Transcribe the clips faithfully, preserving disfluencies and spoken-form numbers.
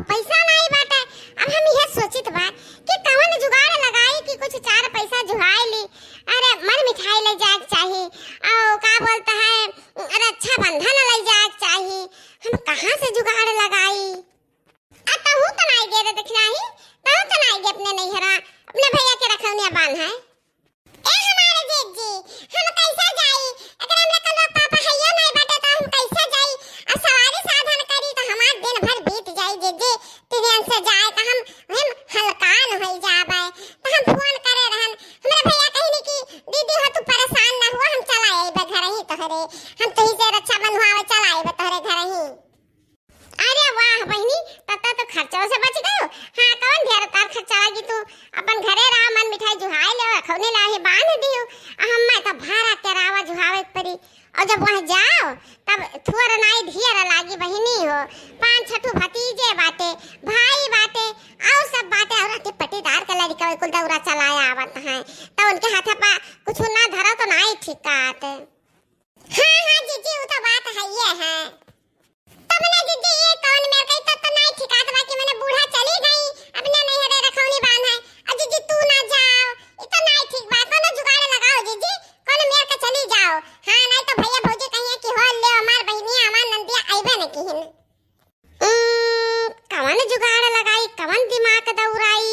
पैसा नाई बाटे। अब हम इहे सोचित बा कि कवन जुगाड़ लगाई कि कुछ चार पैसा जुहाई ली। अरे, मर मिठाई ले जाए के चाही, और का बोलता है, रक्षाबंधन ले जाए के चाही। हम कहाँ से जुगाड़ लगाई? आ, तहू तो नाई गे रे दखिनाही, तहू तो नाई गे अपने नैहरा, अपने भैया के रखौनिया बान्ह है। ए हमारे जीजी, हम कैसे जाई? एकरे हमरा कलवा पापा हइयो नाई बाटे, तो हम कैसे जाई? आ सवारी साधन करी, तो हमार दिन भर बीत जाई जीजी। ट्रेन से जाए, तो हम, हम हलकान होई जाबे। तो हम फोन करे रहन, हमरे भैया कहनी कि दीदी हो, तू परेशान ना हुआ, हम चला अइबे घरही तोहरे। हम तोही से रक्षा बंधवावे चला अइबे तोहरे घरही। अरे वाह बहिनी, तब तो खर्चो से बच गयो। हाँ, कौन ढेर तार खर्चा लागी, तू अपन घरे रहा, मन मिठाई जुहाई ले, रखौनी लाही बांध दियो। आ हम्मे तो भाड़ा के रावा जुहावे के पड़ी। और जब वहाँ जाओ, तब थोर नाई ढेर लागी बहिनी हो। पाँच छठू भतीजे बाटे, भाई बाटे, और सब बाटे, और आते पटीदार के लड़का कुल दौरा चलाया आवत हैं, तो उनके हाथे पा कुछ ना धरो तो नाई ठीक कहते। हाँ, हाँ, जीजी, उ तो बात हइये है। तब ना जीजी, ये कौन मेर कही, तब तो नाई ठिकात बा कि मने बूढ़ा चली गई, अपने नैहरे रखौनी बांध है। आ जीजी, तू ना जाओ, ये तो नाई ठीक बा, कोनो जुगाड़ लगाओ जीजी, कौन मेर के चली जाओ। हाँ, नाई तो भैया भौजी कहिए कि हो ले, हमार बहिनिया, हमार नंदिया अइबे न किहिन। उम्म, कवन जुगाड़ लगाई, कवन दिमाग दौड़ाई?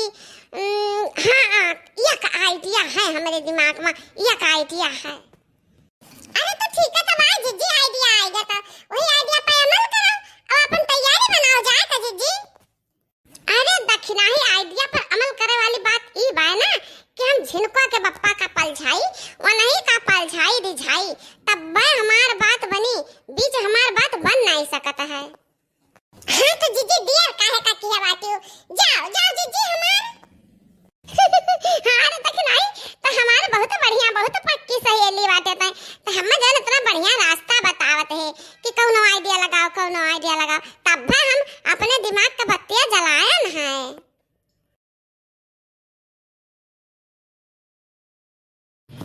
उम्म, हाँ, हाँ, एक idea है हमरे दिमाग में, एक idea है। अरे तो ठीक है, तब आज जिज्जी idea आएगा तो वही idea पे अमल करो और अपन तैयारी बनाओ जाए तो जिज्जी। अरे दखिनाही idea पर अमल करे वाली बात ई बाय ना कि हम झिनकुआ के बप्पा का पलझाई, वनही का पलझाई रिझाई, तब हमार बात बनी, बीच हमार बात बन नहीं सकत है। हाँ तो जीजी, देर काहे का किया बाटियो? जाओ, जाओ जीजी हमार। हाँ रे दखिनाही, तो हमार बहुत बढ़िया, बहुत पक्की सहेली बाटे तै। तो हम जौन इतना बढ़िया रास्ता बतावत है कि कौनो idea लगाओ, कौनो idea लगाओ, तब हम अपने दिमाग का बत्तियाँ जलायन है।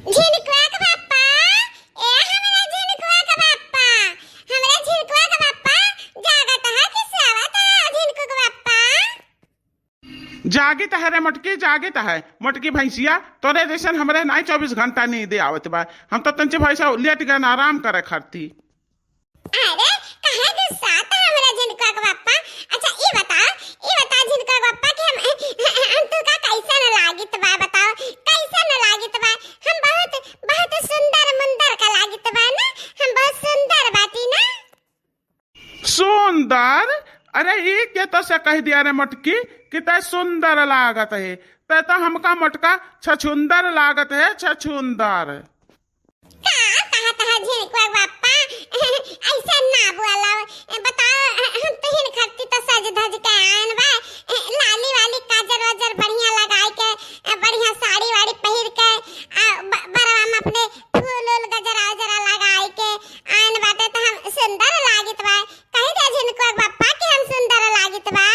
झिनकुआ के बप्पा, ए हमरा झिनकुआ के बप्पा, हमरा झिनकुआ के बप्पा, जागत है कि सोवत है झिनकुआ के बप्पा? जागित है रे मोटकी, जागित है। मोटकी भैंसिया, तोरे जैसन हमरे नाई चौबीस घंटा नींद आवत बा। हम तो तंचे भैंसा लेट गए ना आराम करे खाती। अरे, काहे गुस्सात है हमरा झिनकुआ के बप्पा? अच्छा, ई बताओ, ई बताओ झिनकुआ के बप्पा कि हम, हम तुका कैसन लागित बा, बताओ, कैसन लागित बा? हम बहुत, बहुत सुंदर मुंदर का लागित बा ना, हम बहुत सुंदर बाटी ना। सुंदर? अरे, ई के तो से कह दिया रे मोटकी कि तै सुंदर लागत है, तै तो हमका मोटका छछुंदर लागत है, छछुंदर। का कहत है झिनकुआ बप्पा? ऐसे ना बोलो। बताओ, हम तो हिन खरती तो सज धज के आयन बा। लाली वाली काजर वाजर बढ़िया लगाई के, बढ़िया साड़ी वाड़ी पहिर के, आ, ब-, बरवा में अपने फूल उल गजरा उजरा लगाई के आयन बाटे तो हम सुंदर लागित बा। कही दे झिनकुआ बप्पा कि हम सुंदर लागित बा।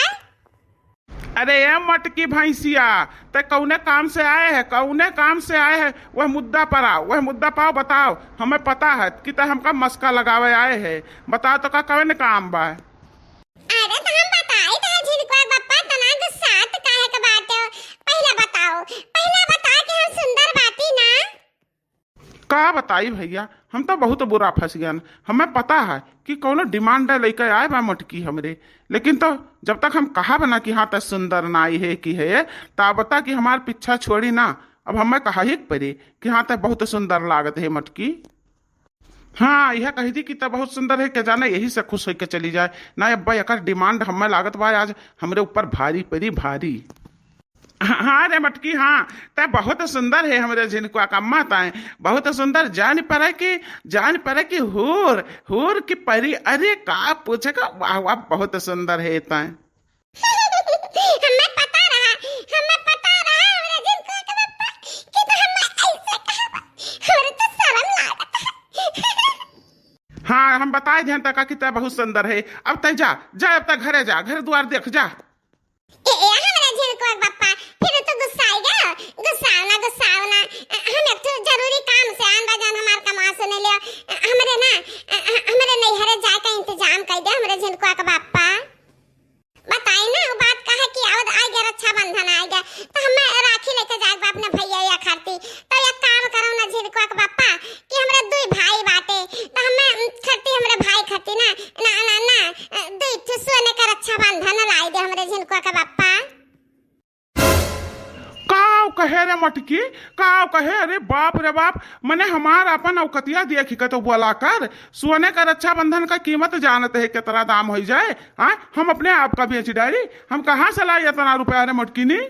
अरे ए मटकी भैंसिया, ते कौने काम से आए है, कौने काम से आए है? वह मुद्दा पर आओ, वह मुद्दा पाओ, बताओ। हमें पता है कि ते हमका मस्का लगावे आए है। बताओ तो का कौन काम बा? अरे तो हम बताई थे झिनकुआ बप्पा, तना गुस्सात काहे के बाटे? पहले बताओ, पहले बताओ कि हम सुंदर बाटी ना? का बताई भैया, हम तो बहुत बुरा फंस गयन। हमें पता है कि कौनो demand लेके आए बा मोटकी हमरे, लेकिन तो जब तक हम कहब ना कि हाँ, ते सुंदर नाई है कि है, तब तक कि हमार पीछा छोड़ी ना। अब हमें कहा ही के पड़ी कि हाँ, ते बहुत सुंदर लागत है मोटकी। हाँ, यह कह दी कि ते बहुत सुंदर है, के जाने यही से खुश होके चली जाए। ना अब्बा, एकर demand हमें लागत बा आज हमरे ऊपर भारी पड़ी, भारी। हाँ, हाँ रे मटकी, हाँ, ते बहुत सुंदर है हमरे झिनकुआ का अम्मा, ताए बहुत सुंदर, जान परे की, जान परे की हूर, हूर की परी। अरे का पूछे का, वाह, वाह, बहुत सुंदर है ताए। हमें पता रहा, हमें पता रहा हमरे झिनकुआ के बप्पा कि तो हमें ऐसे कहबा, हमरे तो शर्म लागत है। हाँ, हम बताए देन तका कि ते बहुत सुंदर है। अब ते जा, जा, अब ते घरे जा, घर द्वार देख जा। ए, ए, हमरा झिनकुआ के बप्पा, फिर तू गुस्साई गयो? गुस्साओ ना, गुस्साओ ना। अ, हम एक ठो जरूरी काम से आन बा, जौन हमार कमवा सुने लियो। अ, हमरे ना, अ, अ, हमरे नैहरे जाए का इंतजाम कर दे, हमरे झिनकुआ के बप्पा। बताई ना, हमरे झिनकुआ के बप्पा। काव कहे रे मटकी, काव कहे? अरे बाप रे बाप, मने हमार अपन औकतिया देखि के तो बोला कर। सोने का रक्षाबंधन का कीमत जानत है, कितना दाम होइ जाए? हाँ, हम अपने आप का बेच डारी, हम कहाँ से लाई इतना रुपया रे मटकिनी?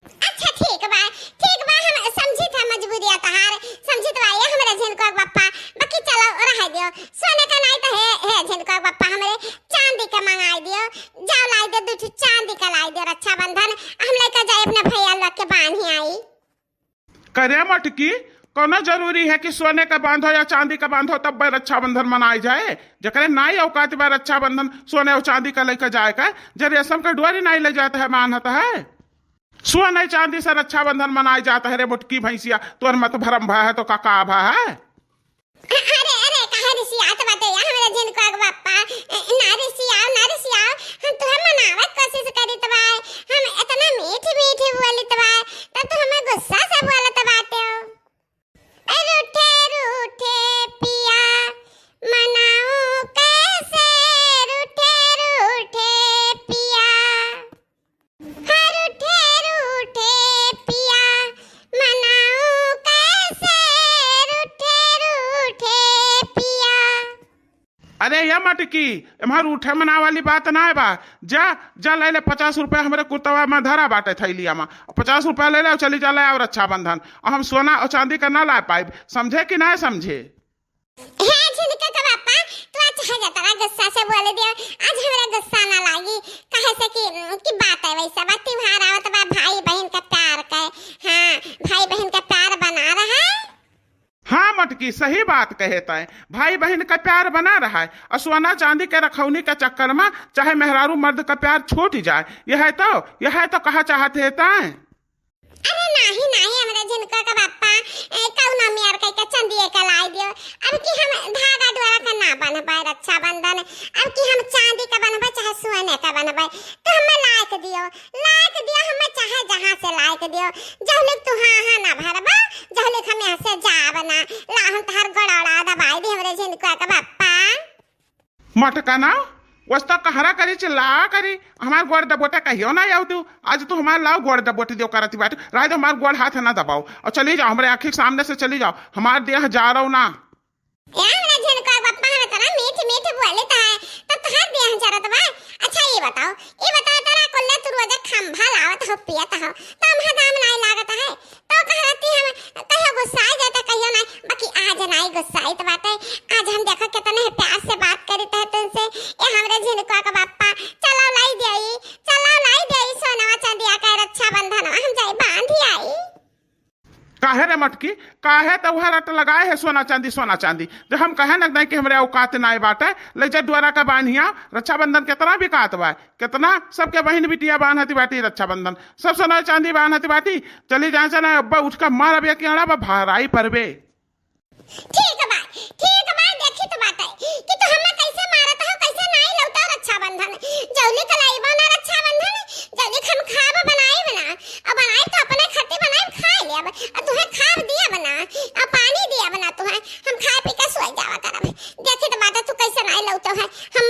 अच्छा ठीक बा, ठीक बा, हम समझित है मजबूरिया तहार, समझित बा ये हमरे झिनकुआ के बप्पा, बाकी चलो रह दियो, सोने का नाई तो है, है झिनकुआ के बप्पा, हमरे चांदी का मंगाई दियो, जाओ लाई दियो, दू ठो चांदी का लाई दियो रक्षाबंधन, हम लेकर जाए अपने भैया लोग के बांधी आई। करे मटकी, कौनो जरूरी है कि सोने का बांधो या चांदी का बांधो तब रक्षाबंधन मनाई जाए? जकरे नाई औकात बा रक्षाबंधन सोने और चांदी का लेकर जाए का, जे रेशम का डोरी नाई ले जात है, बांधत है। सोने चांदी से रक्षाबंधन मनाई जात है रे मोटकी भैंसिया, तोर मत भरम भा है तो का, का भा है? अरे, अरे, काहे रिसियात बाटे या हमरे झिनकुआ के बप्पा? ना रिसियाओ, ना रिसियाओ, हम तुहे मनावे के कोशिश करित बाय, हम इतना मीठ मीठ बोलित बाय, त तू हमें गुस्सा से बोलत बाटे हो। रूठे रूठे पिया, मनाऊं कैसे रूठे रूठे पिया। हर ठेर उठे पिया, मनाऊं कैसे रूठे रूठे पिया। अरे या मटकी, एम्हर उठे मना वाली बात ना बा। जा, जा ले ले पचास रुपया हमरे कुर्तवा में धरा बाटे थैलिया में। पचास रुपया ले ले, चली जा ले आओ रक्षाबंधन। और हम सोना और चांदी का ना ला पाइब, समझे कि ना समझे? हे झिनका के बापा, तू आज चाहे जतरा गुस्सा से बोल दियो, आज हमरा गुस्सा ना लागी, काहे से कि, कि बात है वैसा बा, त्योहार आवत बा, भाई बहन का प्यार का, हाँ, भाई बहन का प्यार बना रहा है। हाँ मटकी, सही बात कहे तय, भाई बहन का प्यार बना रहा है, और सोना चांदी के रखौनी के चक्कर में चाहे मेहरारू मर्द का प्यार छूट जाए, यह है तो, यह है तो कहा चाहत है तय। अरे नाही, नाही, हमरे झिनका का बापा, ए, कौनो मेर कई के चंदिए का लाई दियो। अब की हम धागा डोरा का ना बनबे रक्षाबंधन, अब की हम चांदी का बनबे चाहे सोने का बनबे, तो हमें लायक दियो, लायक दियो, हमें चाहे जहाँ से लायक दियो। जहलिक तू हाँ, हाँ ना भरबा, जहलिक हम यहाँ से जाब ना, ला हम तहार गोड़ौड़ा दबाई दी हमरे झिनका का बापा। मटकना, वस्ता कहरा करी, चिल्ला करी, हमार गोड़ दबोटा कहियो ना आऊ तू। आज तू हमार लाओ गोड़ दबोट दियो करती बाटे। राय दो हमार गोड़ हाथ ना दबाओ और चली जाओ, हमरे आँखी के सामने से चली जाओ, हमार देह जा रहो ना। ए हमरा झिनका बापा, हम इतना मीठ मीठ बोले तो है, तब तोहार देह जरत बा। अच्छा ये बताओ, ये बताओ, तोरा कुल्ले तू रोज खंभा लावत हो, पियत हो, तो हमें दाम नाई लागत है? तो कहती हम कहियो गुस्साई जाते, कहियो नहीं, बाकी आज नहीं गुस्साई तो बाटे। आज हम देखो कितने प्यार से बात करी तहे तुमसे। ए हमरे झिनका का बापा, चलो लाई देई, चलो लाई देई सोनवा चांदिया का रक्षाबंधन हम जाई बांधी आई। काहे रे मटकी, काहे तो वह रट लगाए है सोना चांदी, सोना चांदी? जब हम कहे न नहीं कि हमरे औकात नाय बाटे, ले जा डोरा का बांधिया, रक्षाबंधन कितना बिकात बा। कितना सबके बहिन बिटिया बान्हती बाटी रक्षाबंधन, सब सोना चांदी बान्हती बाटी। चली जाए से ना अब्बा उठ के मारब एक अड़ा बा, भराई परबे। ठीक बा, ठीक बा, देखी तो बात है कि तू हमें कैसे मारत हो, कैसे नाई लौटा रक्षाबंधन। जौली कलाई बना रक्षाबंधन, जौली हम खाब बनाई बना, अब बनाई तो अपने खातिर बनाई खा लेब, अब तुहे खाब दिया बना, अब पानी दिया बना तुहे, हम खा पी के सोई जावा करब। देखी तो बात है तू कैसे नाई लौटा है, हम